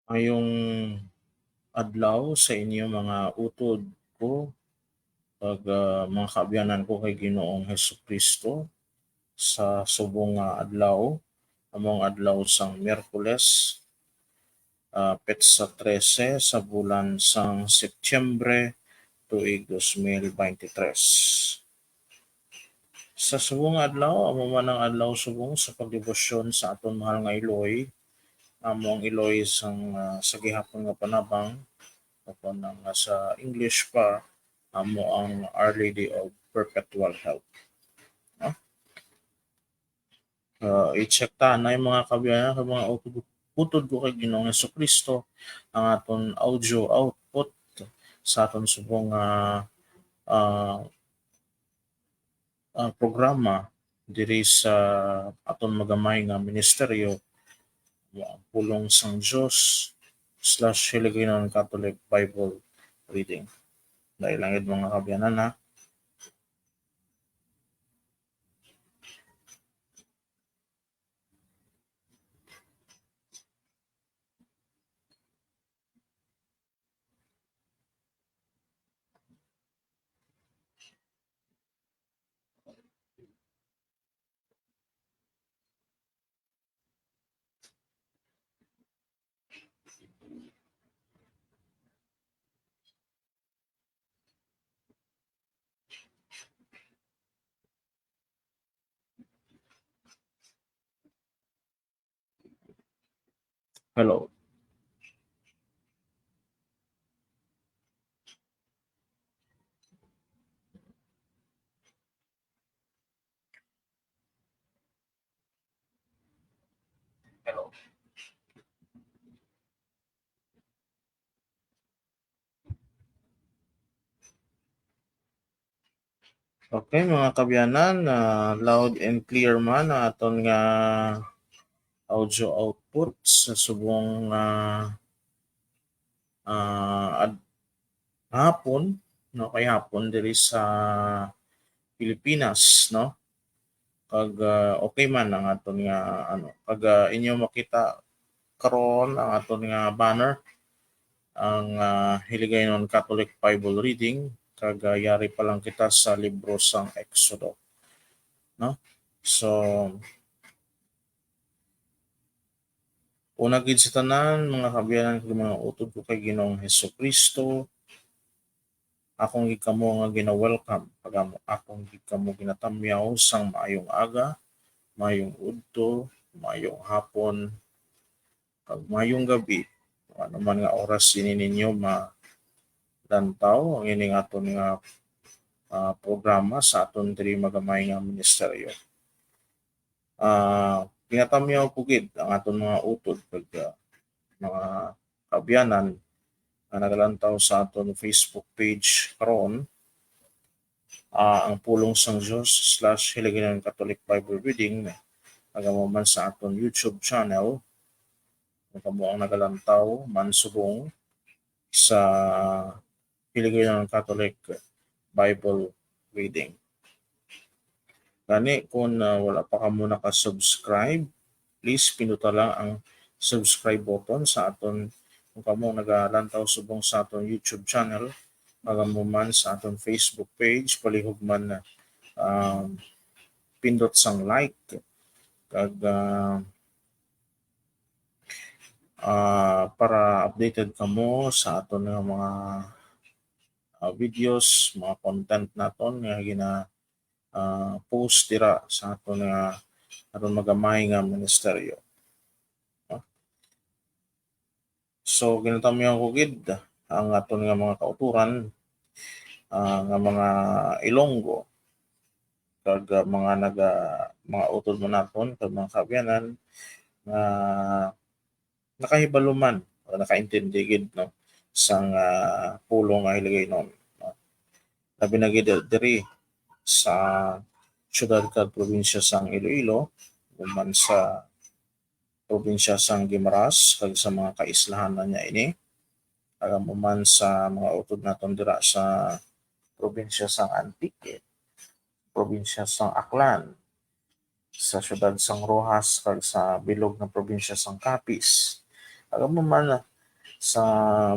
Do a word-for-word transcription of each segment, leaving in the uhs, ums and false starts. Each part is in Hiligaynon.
Mayong adlaw sa inyo, mga utod ko, kag, ah, mga kaabyanan ko kay Ginoong Hesukristo. Sa subong nga adlaw, among adlaw sang Miyerkules, ah, petsa trese sa bulan sang Setyembre, tuig dos mil beintitres. Sa subong nga adlaw, amo man ang adlaw subong sa pagdebosyon sa aton mahal nga Iloy, amo ang Iloy sang, ah, sa gihapon nga panabang, o kung ang, ah, sa English pa, amo ang Our Lady of Perpetual Help. No? Ah, i-check ta na yung mga kaabyanan, mga utod, utod ko kay Ginoong Jesucristo, ang aton audio output sa aton subong nga, ah, ah, programa diri sa aton magamay nga ministeryo, ang Pulong sang Dios slash Hiligaynon Catholic Bible Reading. Dahil lang yun, mga kaabyanan, ha. Hello. Hello. Okay, mga kaabyanan, ah, loud and clear man ang aton nga audio output sa subong, ah, ah, ad-, hapon, no, kay hapon diri sa Pilipinas, no? Kag, ah, okay man ang aton nga, ano, kag, ah, inyo makita karon ang aton nga banner, ang, ah, Hiligaynon Catholic Bible Reading, kag, ah, yari pa lang kita sa libro sang Exodo, no? So, una gid sa tanan, mga kaabyanan kag mga utod ko kay Ginoong Jesucristo, akon gid kamo nga gina-welcome, kag amo, akon gid kamo ginatamyaw sang maayong aga, maayong udto, maayong hapon, kag maayong gabi, kung ano man nga oras ini ninyo malantaw ang ining aton nga, ah, programa sa aton diri magamay nga ministeryo. Ah, ginatamyaw ko gid ang aton mga utod kag, ah, mga kaabyanan nga nagalantaw sa aton Facebook page karon, ah, ang Pulong sang Dios slash Hiligaynon Catholic Bible Reading, kag amo man sa aton YouTube channel. Kung kamo ang nagalantaw man subong sa Hiligaynon Catholic Bible Reading. Gani, kung, ah, wala pa kamo naka-subscribe, please pinduta lang ang subscribe button sa aton, kung kamo nagalantaw subong sa aton YouTube channel, kag amo man sa aton Facebook page, palihog man, ah, pindot sang like, kag, ah, ah, para updated kamo sa aton nga mga, ah, videos, mga content naton nga gina, ah, post dira sa aton nga, aton magamay nga ministeryo. No? So, ginatamyaw ko gid ang aton nga mga kautoran, ah, nga mga Ilonggo, kag, ah, mga naga-, mga utod man naton, kag mga kaabyanan nga nakahibalo man o nakaintindi gid, no, sang, ah, pulong nga Hiligaynon, no. Labi na gid diri sa siyudad kag probinsya sang Iloilo, human sa probinsya sang Guimaras, kag sa mga kaislahan na niya ini, kag amo man sa mga utod naton dira sa probinsya sang Antique, probinsya sang Aklan, sa siyudad sang Roxas, kag sa bilog nga probinsya sang Capiz, kag amo man sa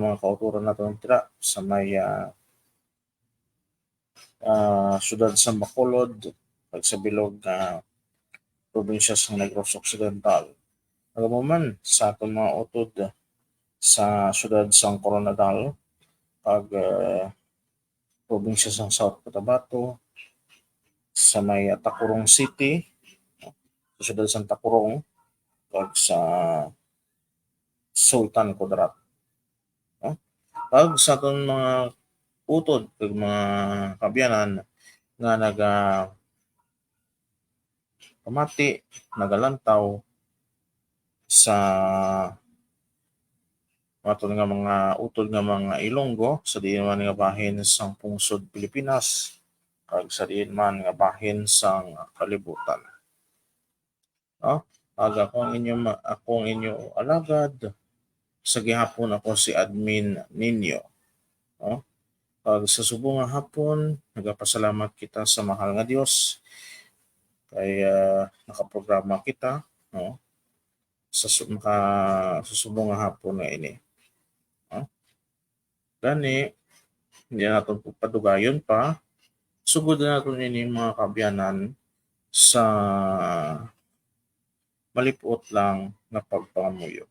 mga kautoran naton dira sa may, ah, ah, siyudad sa Bacolod, kag sa bilog nga probinsya sa Negros Occidental. Kag amo man sa aton mga utod sa siyudad sa Koronadal, kag, ah, probinsya sa South Cotabato, sa may Tacurong City, sa siyudad sa Tacurong, kag sa Sultan Kudarat. No? Kag sa aton mga utod kag mga kaabyanan nga naga pamati, nagalantaw sa aton nga mga utod nga mga Ilonggo sa diin man nga bahin sang pungsod Pilipinas, kag sa diin man nga bahin sang kalibutan. No? Kag ako ang inyo ma-, ako ang inyo alagad, sa gihapon ako si Admin Ninyo. No? Kag sa subong nga hapon, nagapasalamat kita sa mahal nga Dios kay, ah, nakaprograma kita, no? Sa su-, maka-, sa subong nga hapon nga ini. No? Gani, hindi naton padugayon pa. Sugod na naton ini, mga kaabyanan, sa malip-ot lang nga pagpangamuyo.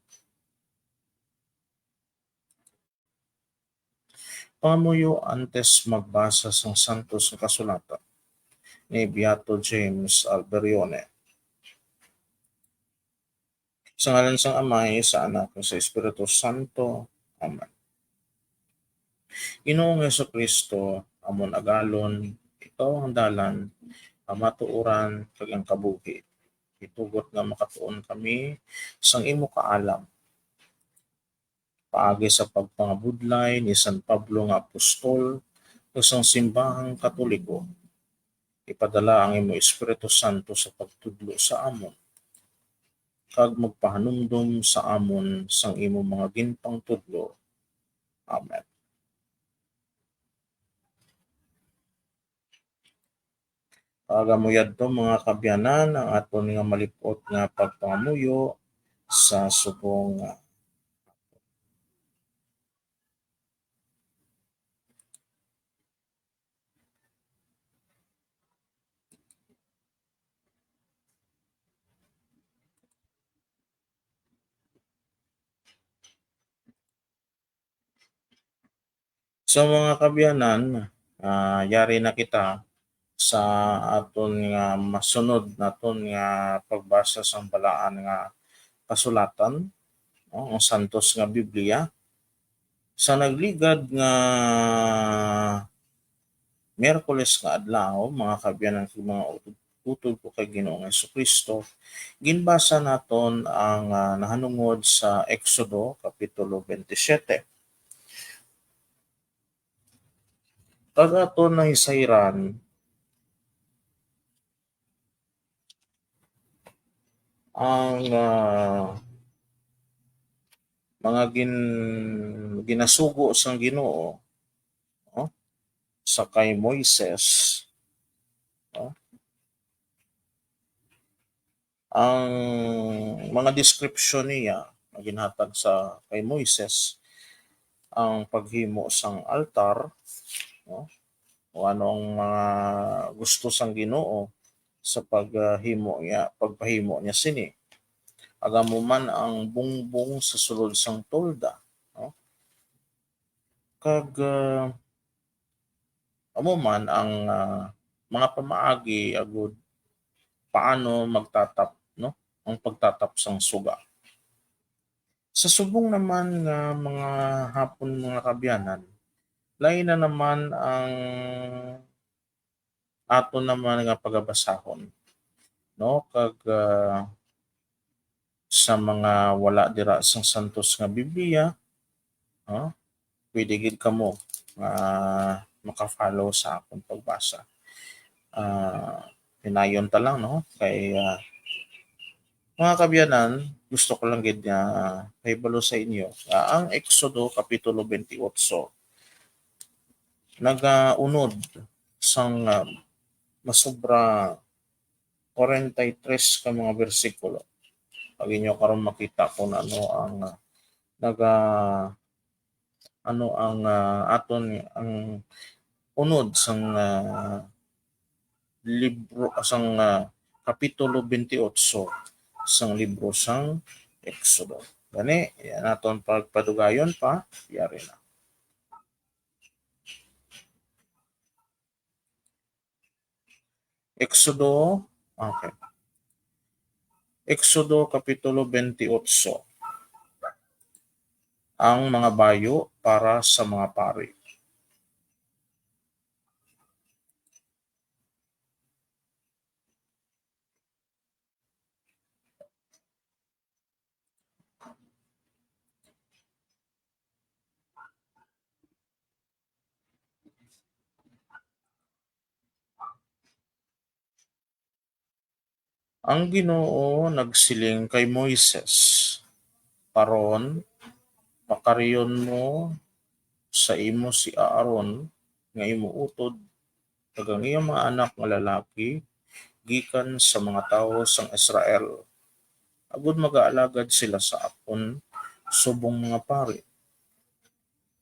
Pangamuyo antes magbasa sang Santos nga Kasulatan ni Beato James Alberione. Sa ngalan sang Amay, sa Anak, ug sa Espiritu Santo. Amen. Ginoo nga Jesu-Cristo, amon agalon, ikaw ang dalan, kamatuoran, kag ang kabuhi. Itugot nga makatuon kami sang imo kaalam. Paagi sa pagpangabudlay ni San Pablo nga apostol kag sang simbahang Katoliko, ipadala ang imo Espiritu Santo sa pagtudlo sa amon, kag magpahanumdom sa amon sang imo mga ginpangtudlo. Amen. Aga mo yadto, mga kaabyanan, ang aton nga malip-ot nga pagpangamuyo sa subong nga So, mga kaabyanan, ah, yari na kita sa aton nga masunod naton nga pagbasa sang balaan nga kasulatan, no, ang Santos nga Biblia. Sa nagligad nga Miyerkules nga adlaw, mga kaabyanan kag mga utod, utod ko kay Ginoo nga Jesu-Cristo, ginbasa naton ang, ah, nahanungod sa Exodo Kapitulo twenty-seven. Kag aton nahisayran ang, ah, mga gin-, ginasugo sang Ginoo, no? Sa kay Moises, no? Ang mga description niya nga ginhatag sa kay Moises, ang paghimo sang altar, no? O ano ang mga gusto sang Ginoo sa paghimo niya, pagpahimo niya sini. Agamo man ang bungbong sa sulod sang tolda, no? Kag, ah, amo man ang, ah, mga pamaagi agud paano magtatap, no? Ang pagtatap sang suga. Sa subong naman nga mga hapon, mga kaabyanan, lain na naman ang aton naman nga pagabasahon, no? Kag, ah, sa mga wala dira sang Santos nga Biblia, no? Pwede gid kamo nga maka-follow sa akon pagbasa. Ah, hinayon ta lang, no? Kay, ah, mga kaabyanan, gusto ko lang gid nga mahibalo sa inyo nga ang Exodo Kapitulo twenty-eight nagaunod sang, ah, masobra forty-three ka mga bersikulo. Pag inyo karon makita kung ano ang, ah, naga-, ano ang, ah, aton, ang unod sang, ah, libro, sang, ah, kapitulo twenty-eight sang libro sang Exodo. Gani, yan aton pagpadugayon pa, yari na. Exodo, okay. Exodo Kapitulo twenty-eight. Ang mga bayo para sa mga pari. Ang Ginoo nagsiling kay Moises, "Karon, pakarion mo sa imo si Aaron nga imo utod, kag ang iya mga anak nga lalaki gikan sa mga tawo sang Israel, agud magaalagad sila sa akon subong mga pari.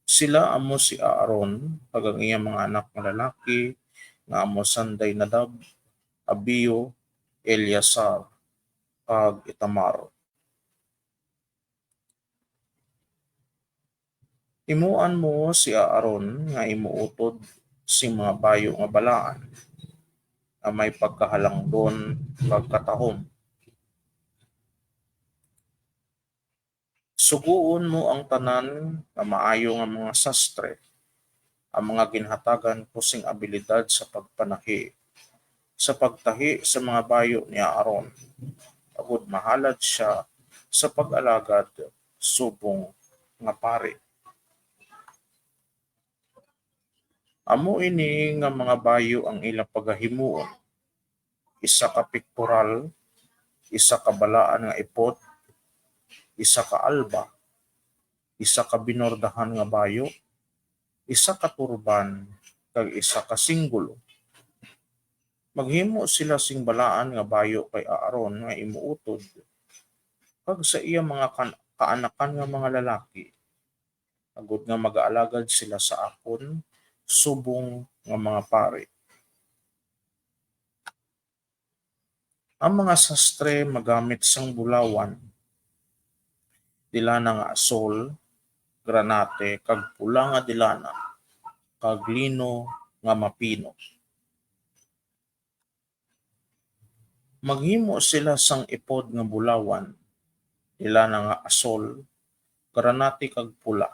Sila amo si Aaron, kag ang iya mga anak nga lalaki, nga amo sanday Nadab, Abihu, Eleazar, kag Itamar. Himuan mo si Aaron nga imo utod sing mga bayo nga balaan, nga may pagkahalangdon kag katahom. Sugoon mo ang tanan nga maayo nga mga sastre, ang mga ginhatagan ko sing abilidad sa pagpanahi, sa pagtahi sa mga bayo ni Aaron, agud mahalad sia sa pag-alagad subong nga pari. Amo ini nga mga bayo ang ila pagahimuon: isa ka pektoral, isa ka balaan nga ipot, isa ka alba, isa ka binordahan nga bayo, isa ka turban, kag isa ka singgolo. Maghimo sila sing balaan nga bayo kay Aaron nga imo utod, kag sa iya mga kan-, kaanakan nga mga lalaki, agud nga magaalagad sila sa akon subong nga mga pari. Ang mga sastre magamit sang bulawan, dilana nga asol, granate, kag pula nga dilana, kag lino nga mapino. Maghimo sila sang ipod nga bulawan, dilana nga asol, granate, kag pula,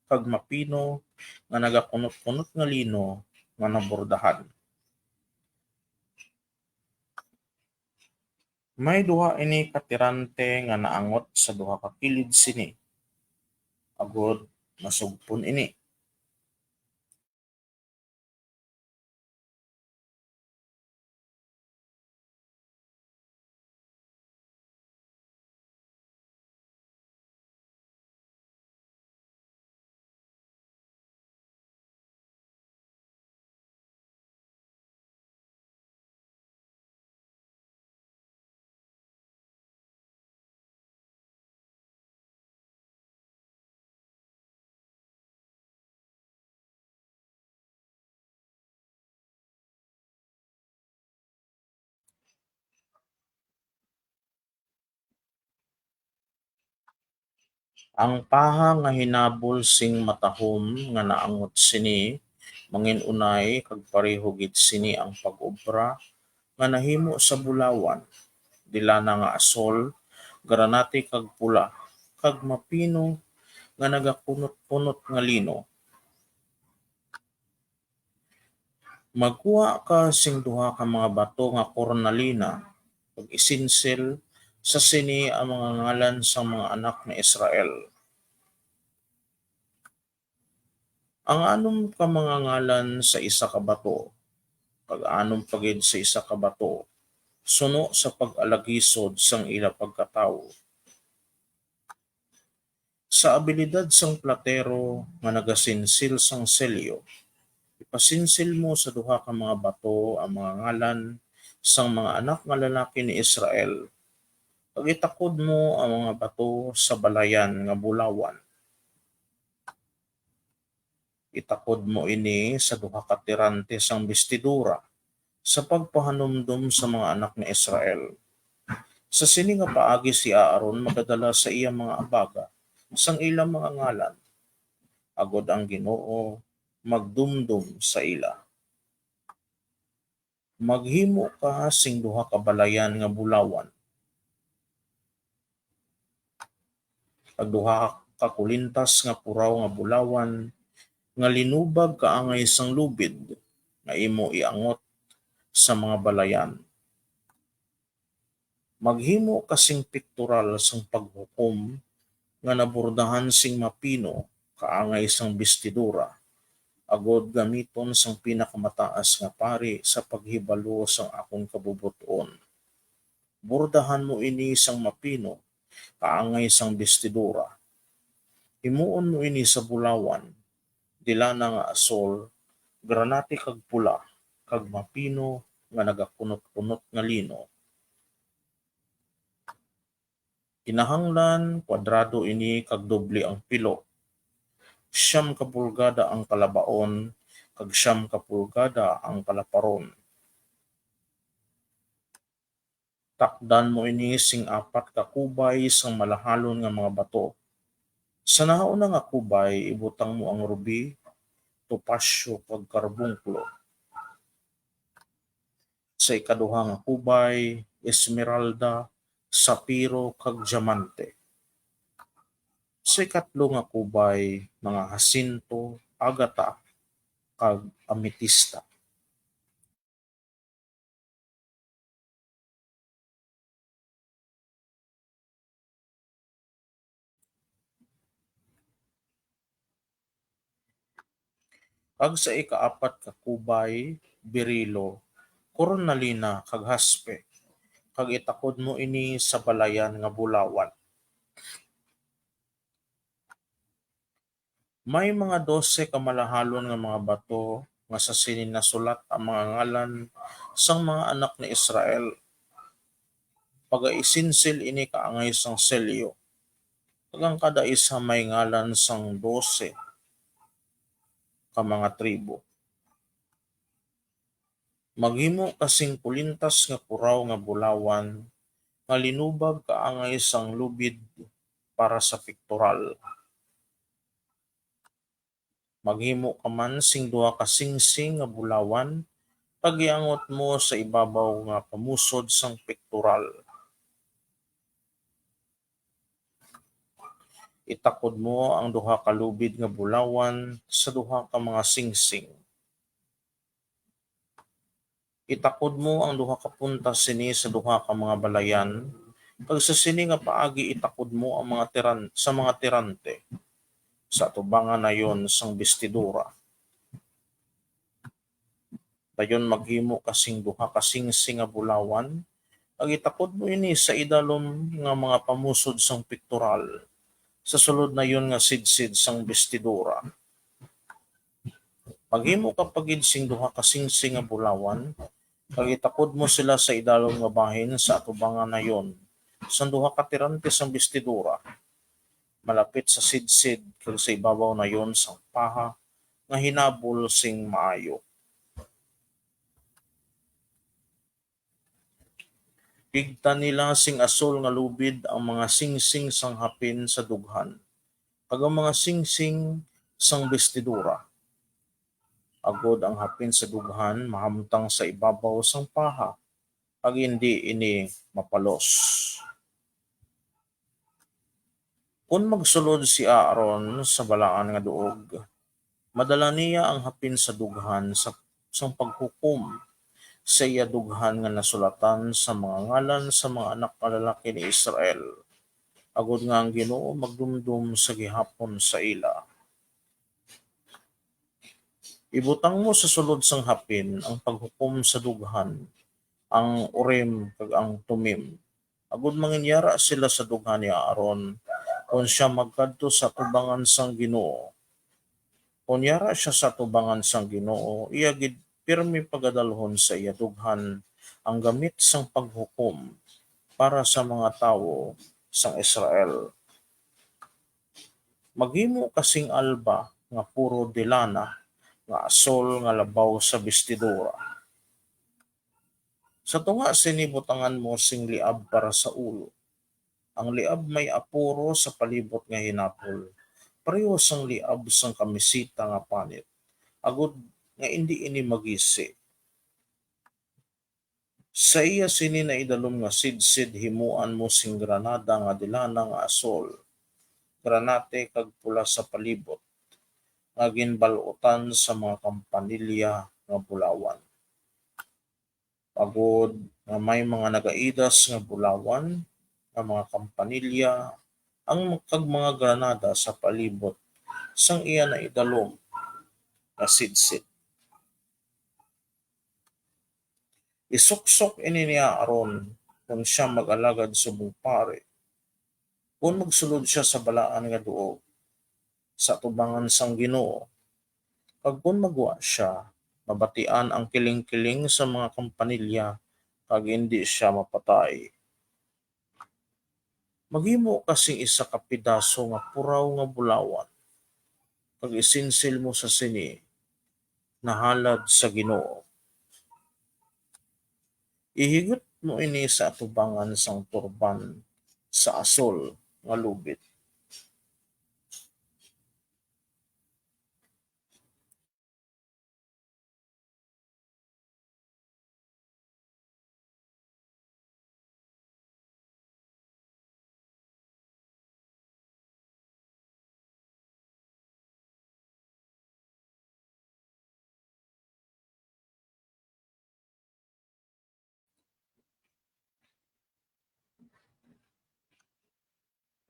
kag mapino nga nagakunot-kunot nga lino nga nabordahan. May duha ini ka tirante nga naangot sa duha ka kilid sini, agud masugpon ini. Ang paha nga hinabol sing matahom nga naangot sini, mangin-unay kag pareho gid sini ang pag-obra nga nahimo sa bulawan, dilana nga asol, granate kag pula, kag mapino nga nagakunot-kunot nga lino. Magkuha ka sing duha ka mga bato nga kornalina, kag isinsil sa sini ang mga ngalan sang mga anak ni Israel. Ang anom ka mga ngalan sa isa ka bato, kag anom pa gid sa isa ka bato, suno sa pag-alagisod sang ila pagkatawo. Sa abilidad sang platero nga nagasinsil sang selyo, ipasinsil mo sa duha ka mga bato ang mga ngalan sang mga anak nga lalaki ni Israel, kag itakod mo ang mga bato sa balayan nga bulawan. Itakod mo ini sa duha ka tirante sang bestidura sa pagpahanumdom sa mga anak ni Israel. Sa sini nga paagi si Aaron magadala sa iya mga abaga sang ilang mga ngalan, agod ang Ginoo magdumdom sa ila. Maghimo ka sing duha ka balayan nga bulawan, kag duha ka kulintas nga puraw nga bulawan nga linubag kaangay sang lubid nga imo iangot sa mga balayan. Maghimo ka sing piktoral sang paghukom nga nabordahan sing mapino kaangay sang bestidura, agod gamiton sang pinakamataas nga pari sa paghibalo sang akon kabubot-on. Bordahan mo ini sang mapino kaangay sang bestidura. Himuon mo ini sa bulawan, dilana nga asol, granate kag pula, kag mapino nga nagakunot-kunot nga lino. Kinahanglan kwadrado ini kag doble ang pilo. Siyam ka pulgada ang kalabaon, kag siyam ka pulgada ang kalaparon. Takdan mo ini sing apat ka kubay sang malahalon nga mga bato. Sa nahauna nga kubay, ibutang mo ang rubi, topasyo, kag karbunklo. Sa ikaduha nga kubay, esmeralda, sapiro, kag diamante. Sa ikatlo nga kubay, mga hasinto, agata, kag ametista. Kag sa ikaapat ka kubay, berilo, kornalina, kag haspe, kag itakod mo ini sa balayan nga bulawan. May mga dose ka malahalon nga mga bato nga sa sini nasulat ang mga ngalan sang mga anak ni Israel. Pagaisinsil ini kaangay sang selyo, kag ang kada isa may ngalan sang dose ka mga tribo. Maghimo ka sing kulintas nga puraw nga bulawan nga linubag kaangay sang lubid para sa piktoral. Maghimo ka man sing duha ka singsing nga bulawan, kag iangot mo sa ibabaw nga pamusod sang piktoral. Itakod mo ang duha ka lubid nga bulawan sa duha ka mga singsing. Itakod mo ang duha ka punta sini sa duha ka mga balayan, kag sa sini nga paagi itakod mo ang mga tiran-, sa mga tirante sa atubangan nayon sang bestidura. Dayon maghimo ka sing duha ka singsing nga bulawan, kag itakod mo ini sa idalom nga mga pamusod sang piktoral, sa sulod nayon nga sidsid sang bestidura. Maghimo ka pa gid sing duha ka singsing nga bulawan, kag itakod mo sila sa idalom nga bahin sa atubangan nayon sang duha ka tirante sang bestidura, malapit sa sidsid kag sa ibabaw nayon sang paha nga hinabol sing maayo. Pigta nila sing asol nga lubid ang mga singsing sang hapin sa dughan, kag ang mga singsing sang bestidura, agod ang hapin sa dughan mahamtang sa ibabaw sang paha, kag indi ini mapalos. Kon magsulod si Aaron sa balaan nga duog, madala niya ang hapin sa dughan sa, sang paghukom sa iya dughan nga nasulatan sa mga ngalan sa mga anak nga lalaki ni Israel, agod nga ang Ginoo magdumdom sa gihapon sa ila. Ibutang mo sa sulod sang hapin ang paghukom sa dughan, ang Urim kag ang Tumim, agod manginyara sila sa dughan ni Aaron, kon sia magkadto sa atubangan sang Ginoo. Kon yara sia sa atubangan sang Ginoo, iya gid pirme pagadalhon sa iya dughan ang gamit sang paghukom para sa mga tawo sang Israel. Maghimo ka sing alba nga puro de lana nga asol nga labaw sa bestidora. Sa tunga sini butangan mo sing liab para sa ulo. Ang liab may apuro sa palibot nga hinapol, pareho sang liab sang kamisita nga panit, agod nga indi ini magisi. Sa iya sini naidalom nga sidsid himuan mo sing granada nga de lana nga asol, granate kag pula sa palibot, nga ginbal-utan sa mga kampanilya nga bulawan. Agod nga may mga nagaidas nga bulawan nga mga kampanilya ang kag mga granada sa palibot sang iya naidalom nga sidsid. Isuksok ini ni Aaron kon sia mag-alagad subong pari, kon magsulod sia sa balaan nga duog sa atubangan sang Ginoo, kag kon magwa sia, mabatian ang kiling-kiling sa mga kampanilya, kag indi sia mapatay. Maghimo ka sing isa ka pidaso nga puraw nga bulawan, kag isinsil mo sa sini, "Nahalad sa Ginoo." Ihigot mo ini sa atubangan sang turban sa asol nga lubid.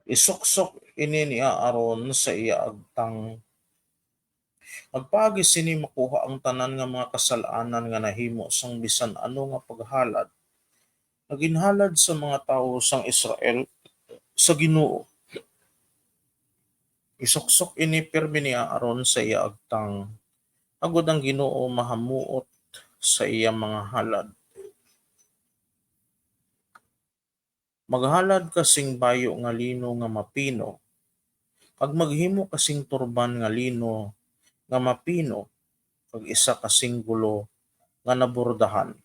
Isuksok ini ni Aaron sa iya agtang. Magpaagi sini makuha ang tanan nga mga kasal-anan nga nahimo sang bisan ano nga paghalad nga ginhalad sa mga tawo sang Israel sa Ginoo. Isuksok ini pirme ni Aaron sa iya agtang, agod ang Ginoo mahamuot sa iya mga halad. Maghalad ka sing bayo nga lino nga mapino, kag maghimo ka sing turban nga lino nga mapino, kag isa ka singgulo nga nabordahan.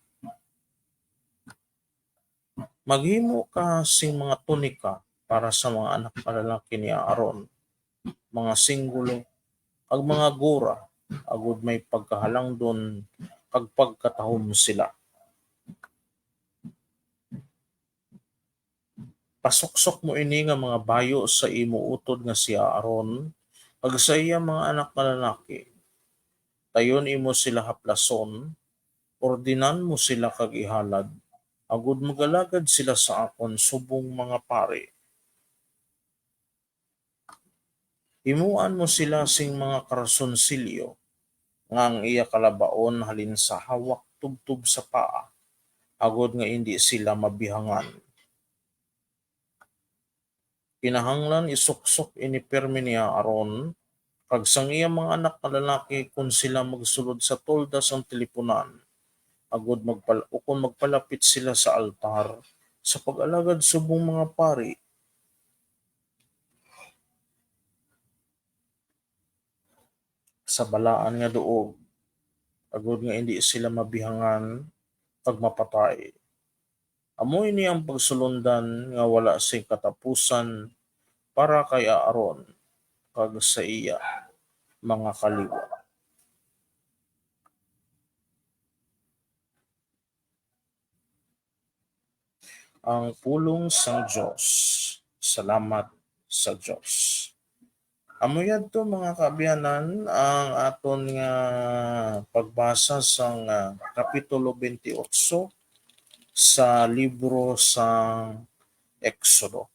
Maghimo ka sing mga tunika para sa mga anak nga lalaki ni Aaron, mga singgulo, kag mga gura, agod may pagkahalangdon kag pagkatahom sila. Pasuksok mo ini nga mga bayo sa imo utod nga si Aaron, kag sa iya mga anak nga lalaki. Tayon imo sila haplason, ordinan mo sila kag ihalad, agod magalagad sila sa akon subong mga pari. Himuan mo sila sing mga karasonsilyo, nga ang iya kalabaon halin sa hawak tubtob sa paa, agod nga indi sila mabihangan. Kinahanglan isuksok ini pirme ni Aaron kag sang iya mga anak nga lalaki kon sila magsulod sa tolda sang tilipunan, agod magpal-, ukon magpalapit sila sa altar sa pag-alagad subong mga pari sa balaan nga duog, agod nga indi sila mabihangan kag mapatay. Amo ini ang pagsulondan nga wala sing katapusan para kay Aaron kag sa iya mga kaliwat. Ang pulong sang Dios. Salamat sa Dios. Amo yadto, mga kaabyanan, ang aton nga pagbasa sang, ah, Kapitulo twenty-eight sa libro sang Exodo.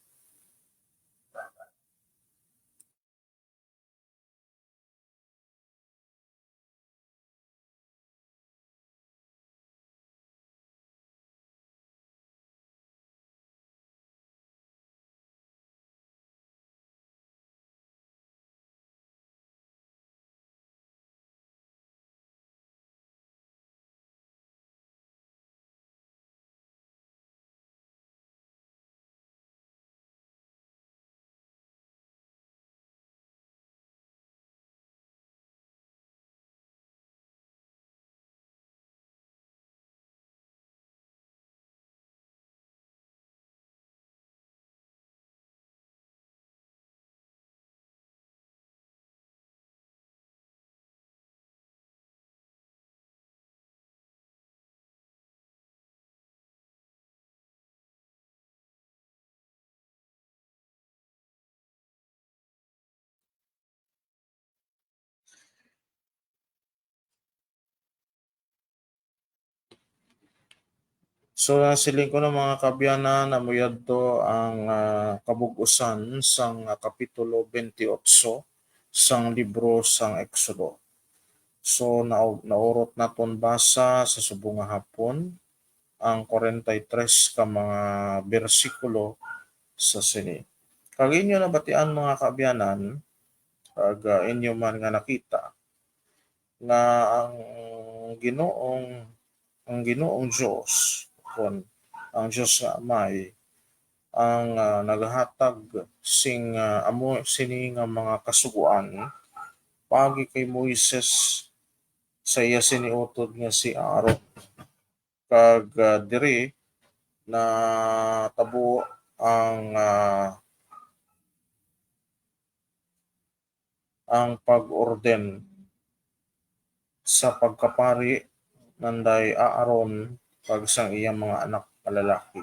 So, nasiling ko na, mga kaabyanan, amo yadto ang, ah, kabug-usan sang, ah, kapitulo twenty-eight sang libro sang Exodo. So, nau-, naurot naton basa sa subong nga hapon ang forty-three ka mga bersikulo sa sini. Kag inyo nabatian, mga kaabyanan, kag, ah, inyo man nga nakita, nga ang Ginoong, ang Ginoong Dios, kon ang Dios nga Amay, ang, ah, naghatag sing, ah, amo sini nga mga kasugoan paagi kay Moises sa iya sini utod nga si Aaron. Kag, ah, diri natabo ang, ah, ang pag-orden sa pagkapari nanday Aaron kag sang iyang mga anak nga lalaki.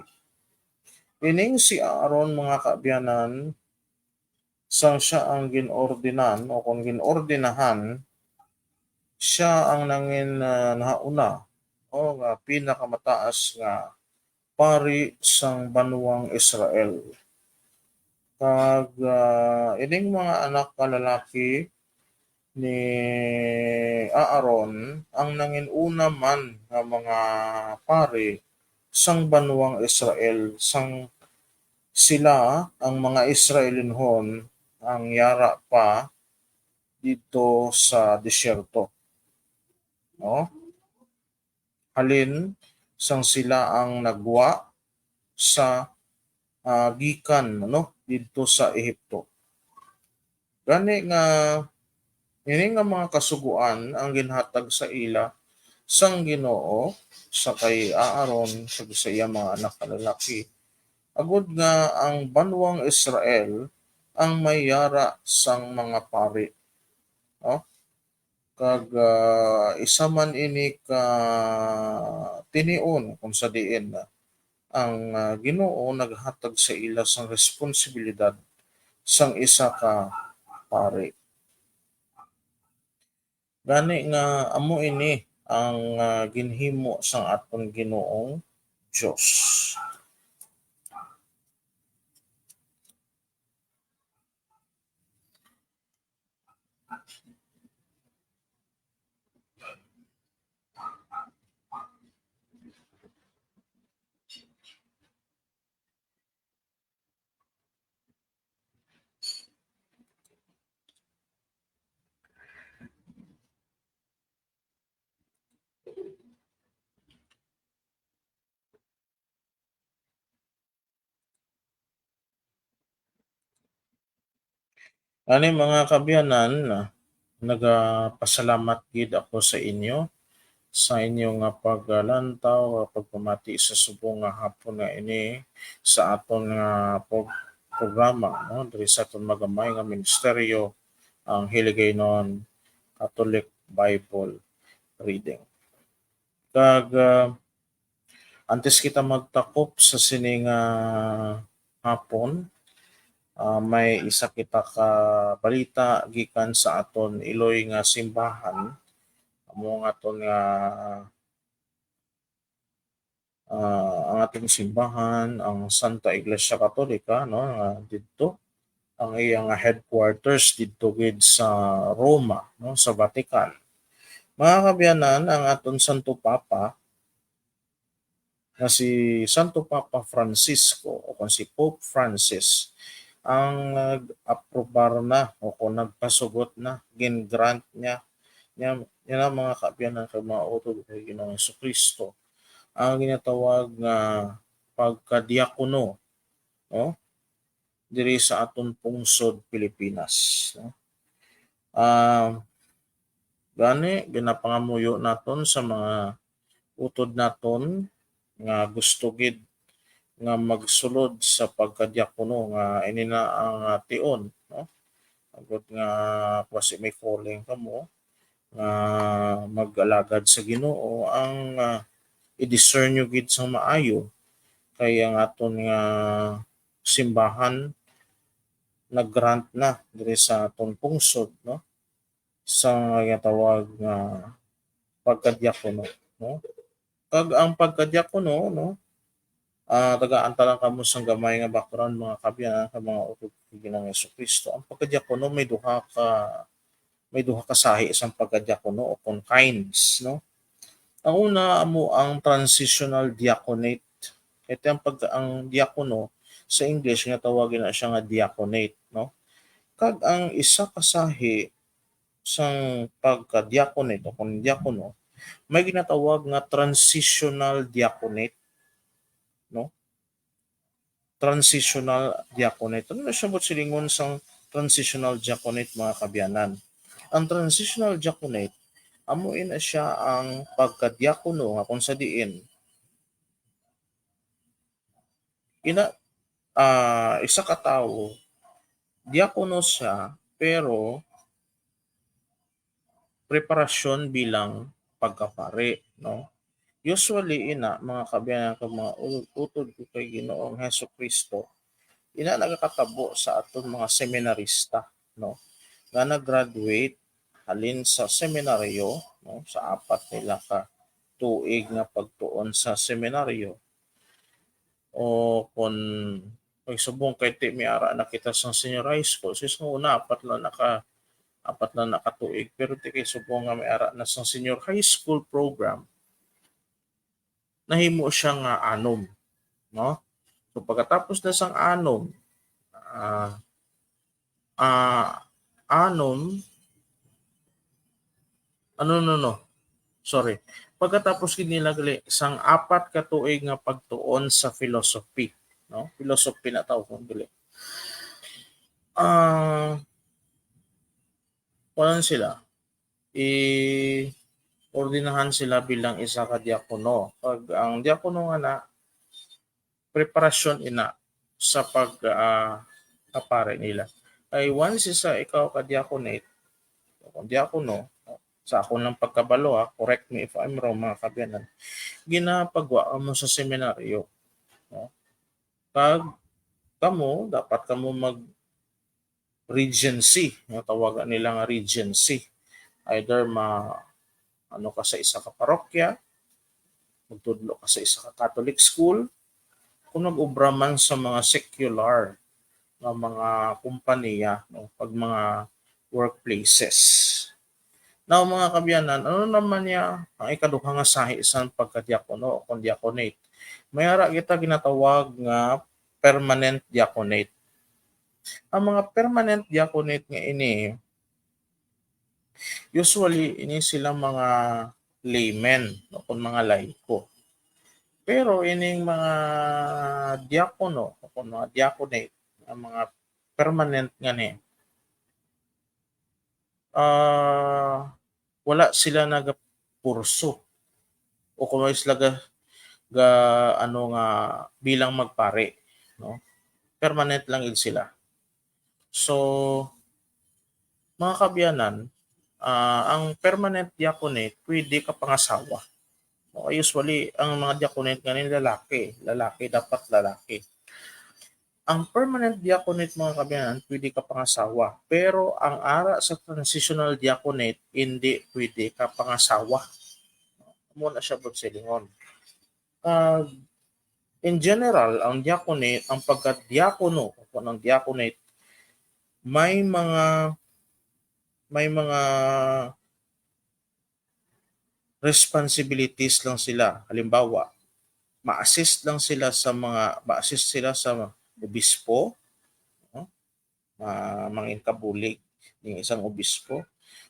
Ining si Aaron, mga kaabyanan, sang sia ang ginordinan o kon ginordenahan, sia ang nangin, ah, nahauna o nga pinakamataas nga pari sang banwang Israel. Kag, ah, ining mga anak nga lalaki ni Aaron ang nangin-una man nga mga pari sang banwang Israel, sang sila ang mga Israelinhon ang yara pa didto sa desierto. No? Halin sang sila ang nagwa sa, ah, gikan, ano, didto sa Ehipto. Gani nga, ini nga mga kasugoan ang ginhatag sa ila sang Ginoo sa kay Aaron kag sa iya mga anak nga lalaki, agod nga ang banwang Israel ang may yara sang mga pari. No? Kag, ah, isa man ini ka tinion kung sa diin ang, ah, Ginoo naghatag sa ila sang responsibilidad sang isa ka pari. Gani nga amo ini ang, ah, ginhimo sang aton Ginoong Dios. Ani, mga kaabyanan, ah, nagapasalamat gid ako sa inyo, sa inyo nga paglantaw, pagpamati sa subong nga hapon nga ini sa aton nga pag-, programa, no, diri sa aton magamay nga ministeryo, ang Hiligaynon Catholic Bible Reading. Kag, ah, antes kita magtakop sa sini nga hapon, ah, may isa kita ka balita gikan sa aton iloy nga simbahan. Amo nga aton nga, ah, ang aton simbahan, ang Santa Iglesia Katolika, no, nga didto, ang iya nga headquarters didto gid sa Roma, no, sa Vatican. Mga kaabyanan, ang aton Santo Papa nga si Santo Papa Francisco o kon si Pope Francis ang nag-aprobar na o kon nagpasugot na, gin-grant niya, niya, niya na, mga kaabyanan kag mga utod kay Ginoong Jesucristo, ang ginatawag nga pagkadiakono, no? Diri sa aton pungsod Pilipinas, no? Ah, gani, ginapangamuyo naton sa mga utod naton nga gusto gid nga magsulod sa pagkadiakono nga ini na ang, ah, tion, no? Agod nga basi may calling kamo nga mag-alagad sa Ginoo, ang, ah, i-discern nyo gid sang maayo, kay ang aton nga simbahan nag-grant na diri sa aton pungsod, no, sa nga ginatawag nga pagkadiakono, no? Kag ang pagkadiakono, no, Ah, tagaan ta lang kamo sang gamay nga background, mga kaabyanan, kag mga utod kay Ginoong Jesu-Cristo. Ang pagkadiakono may duha ka, may duha ka sahi sang pagkadiakono o kon kinds, no? Ang una amo ang transitional diaconate. Ito ang pag-, ang diakono sa English nga tawagin na siya nga diaconate, no? Kag ang isa ka sahi sang pagka-diaconate o kon diakono, may ginatawag nga transitional diaconate, no? Transitional diaconate. Ano na siya buot silingon sang transitional diaconate, mga kaabyanan? Ang transitional diaconate, amo ina siya ang pagka-diakono nga kung sa diin, ina, ah, isa ka tawo, diakono siya, pero preparasyon bilang pagkapari, no? Usually, ina, mga kaabyanan kag mga u-, utod ko kay Ginoong Jesu-Cristo, ina nagakatabo sa aton mga seminarista, no? Nga nag-graduate halin sa seminaryo, no? Sa apat nila ka tuig nga pagtuon sa seminaryo. O kon, ay, subong kay ti may ara na kita sang senior high school. Sis, nga una, apat lang na ka, apat lang na ka tuig. Pero ti kay subong nga may ara na sang senior high school program, nahimo siya nga anom, no? So, pagkatapos na sang anom, ah, ah, anom, ano, no, no. Sorry. Pagkatapos gid nila gali sang apat ka tuig nga pagtuon sa philosophy, no? Philosophy na tawag ko gali. Ah, kuwan sila. I-ordinahan sila bilang isa ka diakono. Kag ang diakono nga na, preparasyon ina sa pag, ah, kapari nila. Kay once isa ikaw ka diaconate, o kung diakono, sa akon lang pagkabalo, ha, correct me if I'm wrong, mga kaabyanan, ginapagwa mo sa seminaryo, no? Kag kamo, dapat kamo mag regency, nga tawagan nila nga regency. Either ma-, ano ka sa isa ka parokya, magtudlo ka sa isa ka Catholic school, kung nag-obra man sa mga secular nga mga kompanya, no, pag mga workplaces. Now, mga kaabyanan, ano naman niya ang ikaduha nga sahi sang pagkadiakono o kon diaconate? May ara kita ginatawag nga permanent diaconate. Ang mga permanent diaconate nga ini, usually, ini sila mga laymen, no, kon mga laiko. Pero ining mga diakono, o kon mga diaconate, ang mga permanent nga ni, ah, wala sila nagapurso o kung wala sila ga, ga, ano nga, bilang magpari, no? Permanent lang gid sila. So, mga kaabyanan, ah, ang permanent diaconate pwede ka pangasawa. Okay, usually, ang mga diaconate nga ni lalaki, lalaki, dapat lalaki. Ang permanent diaconate, mga kaabyanan, pwede ka pangasawa. Pero ang ara sa transitional diaconate, hindi pwede ka pangasawa. Amo na siya buot silingon. Ah, in general, ang diaconate, ang pagkadiakono, o ang diaconate, may mga, may mga responsibilities lang sila. Halimbawa, ma-assist lang sila sa mga, ma-assist sila sa obispo, no? Ma-, mangin kabulig ning isang obispo,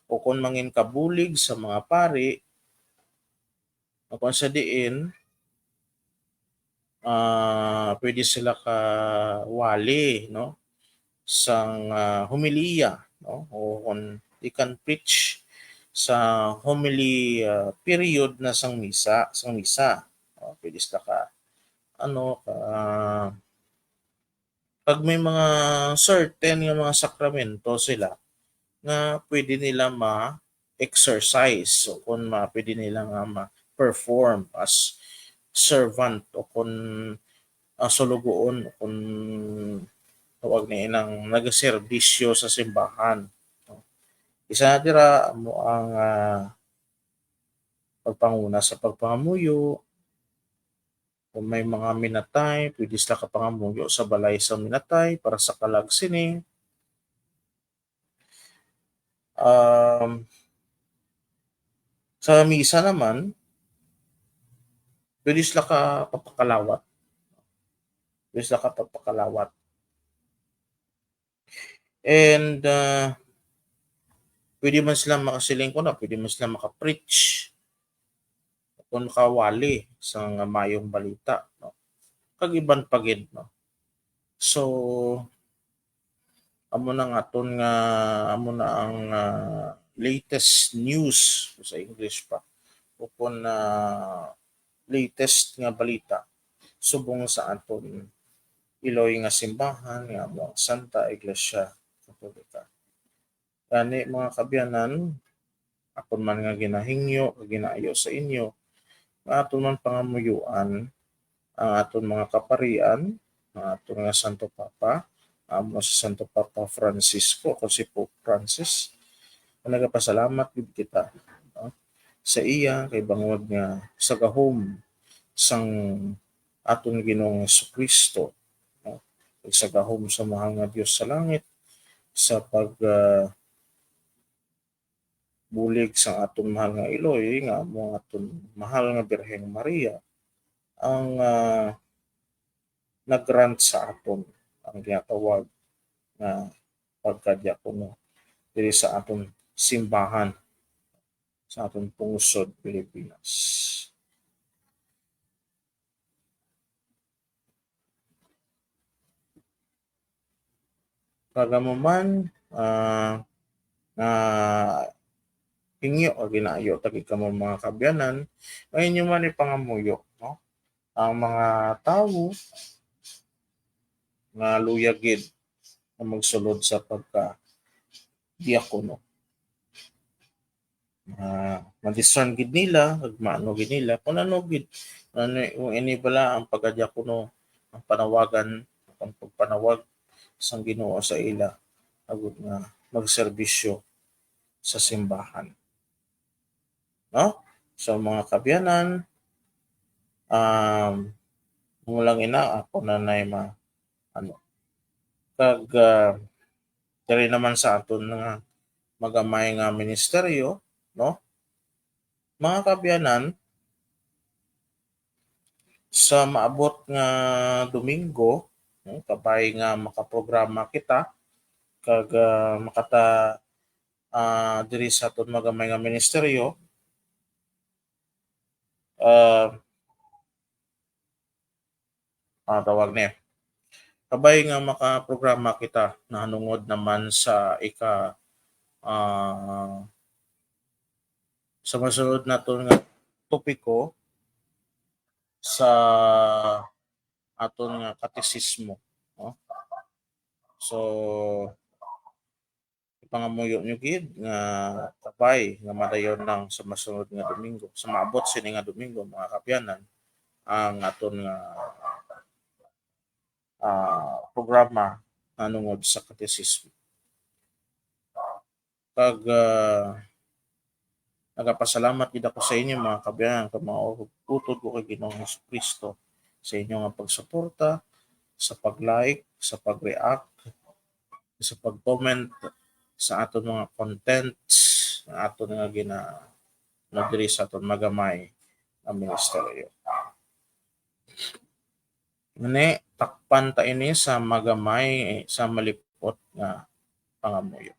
o kung mangin kabulig sa mga pari, o kung sa diin, ah, pwede sila ka wali, no? Sang, ah, homilya, no? O kung they can preach sa homily, ah, period na sang misa, sang misa. No? Pwede sila ka, ano, ka, pag may mga certain nga mga sakramento sila nga pwede nila ma-exercise, o kung ma-, pwede nila nga ma-perform as servant, o kung, ah, sulugoon, o kung tawag na inang nagaserbisyo sa simbahan. Isa na dira amo ang, ah, pagpanguna sa pagpangamuyo, Kung may mga minatay, pwede sila kapangamuyo sa balay sa minatay para sa kalag sini. Um, sa misa naman, pwede sila ka papakalawat. Pwede sila ka papakalawat. And, ah, pwede man sila makasiling ko na, pwede man sila maka-preach kung makawali sa nga mayong balita, no? Kag iban pa gid, no? So, amo na nga aton nga, amo na ang, ah, latest news sa English pa, o kung, ah, latest nga balita subong sa aton iloy nga simbahan nga amo ang Santa Iglesia Katolika. Gani, mga kaabyanan, akon man nga ginahingyo kag ginaayo sa inyo nga aton man pangamuyoan ang aton mga kaparian, ang aton nga Santo Papa, amo si Santo Papa Francisco, kon si Pope Francis. Nagapasalamat gid kita, no, sa iya kay bangod nga sa gahom sang aton Ginoong Jesucristo, no, kag sa gahom sa Mahal nga Dios sa langit, sa pag, ah, bulig sa aton mahal nga iloy, nga amo ang aton mahal nga Birheng Maria, ang, ah, nag-grant sa aton ang ginatawag nga pagkadiakono diri sa aton simbahan, sa aton pungsod, Pilipinas. Kag amo man, ah, nga hingyo o ginaayo ta gid kamo, mga kaabyanan, nga inyo man ipangamuyo, no? Ang mga tawo nga luyag gid nga magsulod sa pagka diakono. Ah, ma-discern gid nila, ug maano gid nila kung ano gid, ano, kung ini bala ang pagkadiakono, ang panawagan, ang pagpanawag sang Ginoo sa ila, agud nga magserbisyo sa simbahan. No? So, mga kaabyanan, um, mo lang ina, ako na nay ma-, ano. Kag, ah, diri naman sa aton nga magamay nga ministeryo, no? Mga kaabyanan, sa maabot nga Domingo, no, kabay nga makaprograma kita, kag, ah, makata-, ah, diri sa aton magamay nga ministeryo, ah, ah, tawag ni, kabay nga makaprograma kita nahanungod naman sa ika-, ah, sa masunod naton nga topiko sa aton nga katesismo, no? So, ipangamuyo nyo gid nga kabay nga madayon lang sa masunod nga Domingo, sa maabot sini nga Domingo, mga kaabyanan, ang aton nga, ah, programa nahanungod sa katesismo. Kag, ah, nagapasalamat gid ako sa inyo, mga kaabyanan, kag mga utod ko kay Ginoong Jesu-Cristo, sa inyo nga pagsuporta, sa pag-like, sa pag-react, sa pag-comment sa aton mga contents nga aton nga gina-, na diri sa aton magamay nga ministeryo. Ngani, takpan ta ini sa magamay, sa malip-ot nga pangamuyo.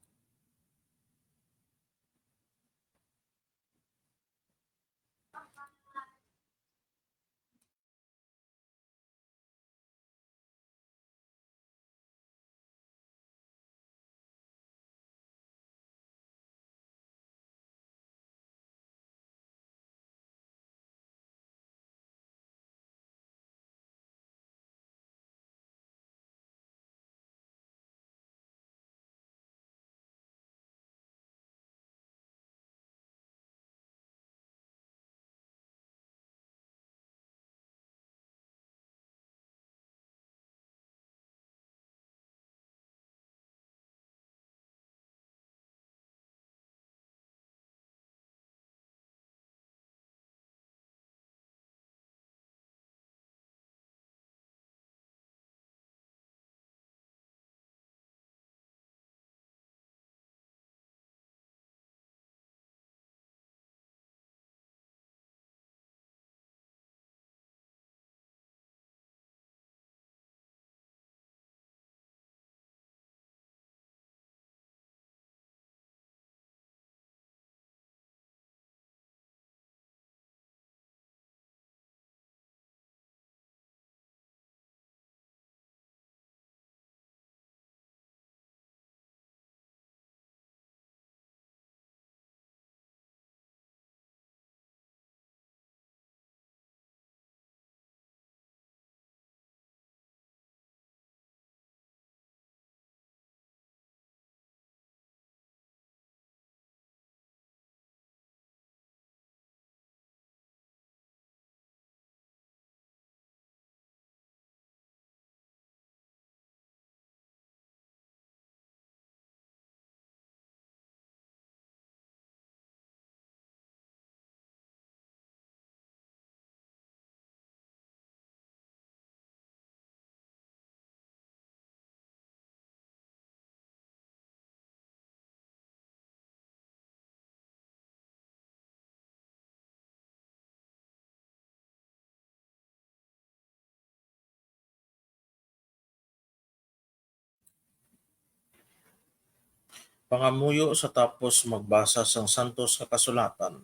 Pangamuyo sa tapos magbasa sang Santos nga Kasulatan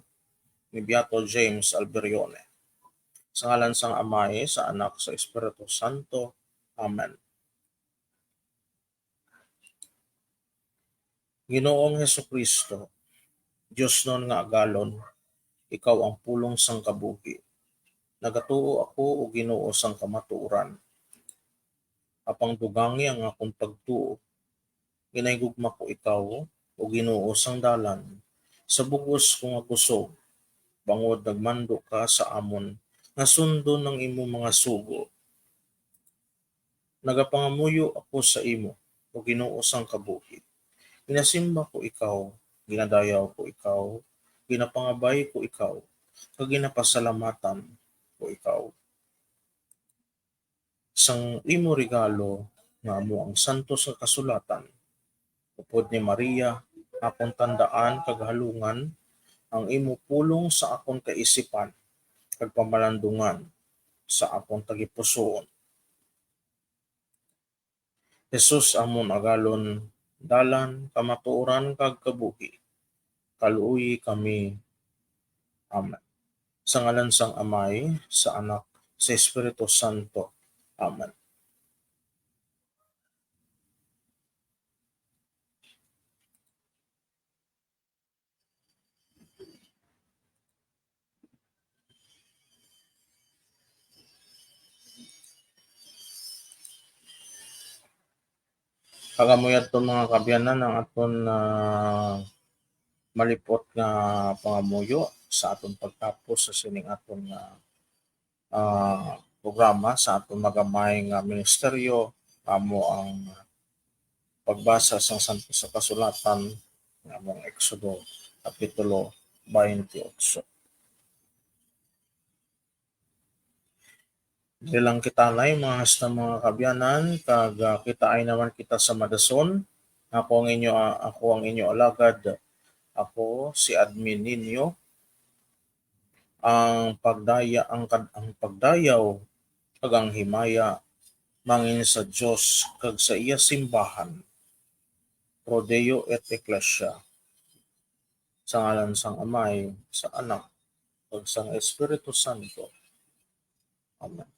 ni Beato James Alberione. Sa ngalan sang Amay, sa Anak, sa Espiritu Santo. Amen. Ginoong Jesu-Cristo, diosnon nga agalon, ikaw ang pulong sang kabuhi. Nagatuo ako, O Ginoo, sang kamatuoran. Apang dugangi ang akon pagtuo. Ginahigugma ko ikaw, O Ginoo, sang dalan, sa bug-os ko nga kusog, bangod nagmando ka sa amon nga sundon ang imo mga sugo. Nagapangamuyo ako sa imo, O Ginoo sang kabuhi. Ginasimba ko ikaw, ginadayaw ko ikaw, ginapangabay ko ikaw, kag ginapasalamatan ko ikaw. Sang imo regalo nga amo ang Santos nga Kasulatan, upod ni Maria, akon tandaan kag halungan ang imo pulong sa akon kaisipan, kag pamalandungan sa akon tagipusoon. Jesus, amon agalon, dalan, kamatuoran, kag kabuhi, kaluoyi kami. Amen. Sa ngalan sang Amay, sa Anak, sa Espiritu Santo. Amen. Kag amo yadto, mga kaabyanan, ang aton, ah, malipot nga pangamuyo sa aton pagtapos sa sining aton nga, ah, programa sa aton magamay nga ministeryo, amo ang pagbasa sang Santos nga Kasulatan, nga amo ang Exodo, Kapitulo twenty-eight. Diri lang kita anay, mga hasta, mga kaabyanan, kag, ah, kitaay naman kita sa madason. Ako ang inyo, ah, ako ang inyo alagad. Ako si admin ninyo. Ang pagdaya, ang kad-, ang pagdayaw kag ang himaya mangin sa Dios kag sa iya simbahan, Pro Deo et Ecclesia. Sa ngalan sang Amay, sa Anak, kag sang Espiritu Santo. Amen.